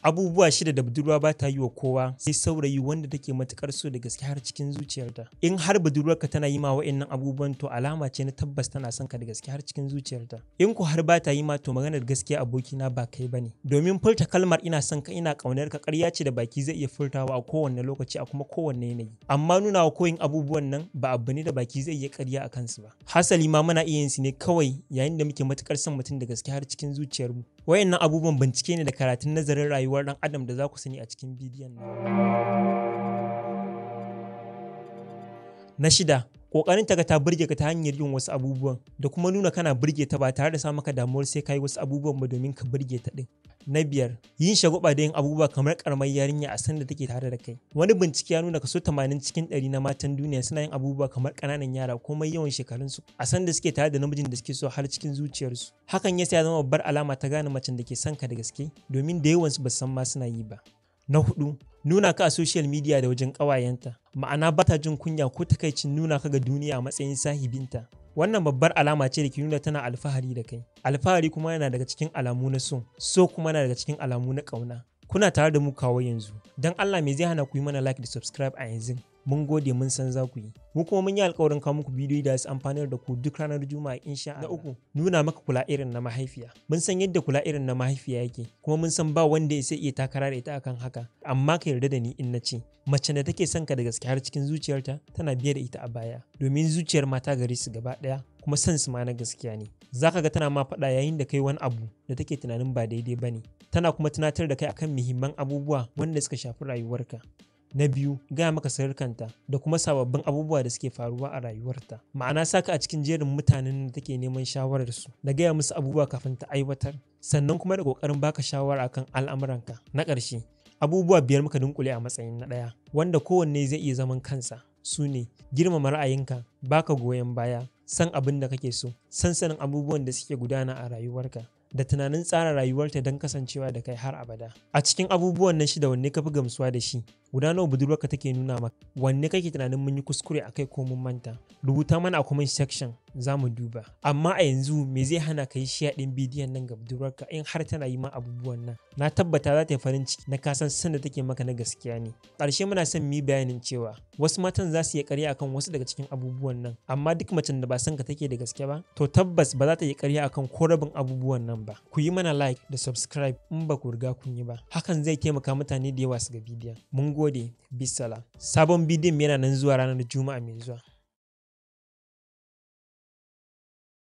Abubuwa shida da budurwa ba ta yi wa kowa sai saurayi wanda take matukar so da gaske har cikin zuciyarta. In har budurwarka tana yi ma wa'annan abubuwan, to alama ce na tabbas tana son ka da gaske har cikin zuciyarta. In ku har ba ta yi ma, to maganar gaskiya, abokina, ba kai bane. Domin furta kalmar "ina son ka, ina kaunar ka" ƙarya ce da baki zai iya furtawa a kowanne lokaci, a kuma kowanne yanayi. Amma nuna wa koyin abubuwan nan ba abu ne da baki zai iya ƙarya a kansu ba. Hasali ma muna iya yin su ne kawai yayin da muke matukar son mutum da gaske har cikin zuciyarmu. Wayannan abubuwan bincike ne da karatun nazarin rayuwar ɗan adam da za ku sani a cikin bidiyon nan. Na shida, ƙoƙarin ta ga ta burge ka ta hanyar yin wasu abubuwan da kuma nuna kana burge ta ba tare da sa maka damuwar sai ka yi wasu abubuwan ba domin ka burge ta ɗin. Na biyar, yin shagwaba da yin abubuwa kamar karamar yarinya a sanda take tare da kai. Wani bincike ya nuna kaso 80 cikin 100 na matan duniya suna yin abubuwa kamar ƙananan yara komai yawan shekarunsu a sanda suke tare da namijin da suke so har cikin zuciyarsu. Hakan yasa ya zama babbar alama ta gane macen da ke son ka da gaske, domin da yawansu ba su san ma suna yi ba. Na hudu, nuna ka a social media da wajen ƙawayenta. Ma'ana, ba ta jin kunya ko takaicin nuna ka ga duniya a matsayin sahibinta. Wannan babbar alama ce da ke nuna tana alfahari da kai. Alfahari kuma yana daga cikin alamu na so, so kuma yana daga cikin alamu na ƙauna. Kuna tare da mu kawo yanzu. Don Allah, me zai hana ku yi mana like da subscribe a yanzu? Mun gode, mun san za ku yi. Mu kuma mun yi alƙawarin kawo muku bidiyoyi da su amfanar da ku duk ranar Juma'a, insha Allah. Na uku, nuna maka kula irin na mahaifiya. Mun san yadda kula irin na mahaifiya yake, kuma mun san ba wanda ya sai iya takara da ita akan haka. Amma ka yarda da ni in na ce, mace da take son ka da gaske har cikin zuciyarta, tana biye da ita a baya. Domin zuciyar mata gare su gaba ɗaya, kuma son su ma na gaskiya ne. Za ka ga tana ma faɗa yayin da kai wani abu da take tunanin ba daidai ba ne. Tana kuma tunatar da kai akan muhimman abubuwa wanda suka shafi rayuwarka. Na biyu, gaya maka sirrikanta da kuma sababbin abubuwa da suke faruwa a rayuwarta. Ma'ana, saka a cikin jerin mutanen da take neman shawararsu da gaya musu abubuwa kafin ta aiwatar, sannan kuma da ƙoƙarin baka shawara akan al'amuranka. Na ƙarshe, abubuwa biyar muka dunkule a matsayin na ɗaya, wanda kowanne zai iya zaman kansa. Su ne: girmama ra'ayinka, baka goyon baya, san abin da kake so, san sanin abubuwan da suke gudana a rayuwarka, da tunanin tsara rayuwarta don kasancewa da kai har abada. A cikin abubuwan nan shida, wanne ka fi gamsuwa da shi? Guda nawa budurwarka take nuna maka? Wanne kake tunanin mun yi kuskure akai ko mun manta? Rubuta mana a comment section, za mu duba. Amma a yanzu, me zai hana ka yi share ɗin bidiyon nan ga budurwarka in har tana yi ma abubuwan nan? Na tabbata za ta yi farin ciki na kasan san da take maka na gaskiya ne. Ƙarshe, muna son mu yi bayanin cewa wasu matan za su iya ƙarya akan wasu daga cikin abubuwan nan, amma duk macen da ba san ka take da gaske ba, to tabbas ba za ta yi ƙarya akan ko rabin abubuwan nan ba. Ku yi mana like da subscribe in ba ku riga kun yi ba. Hakan zai taimaka mutane da yawa su ga bidiyon. Mun gode, bissalam. Sabon bidiyon yana nan zuwa ranar Juma'a mai zuwa.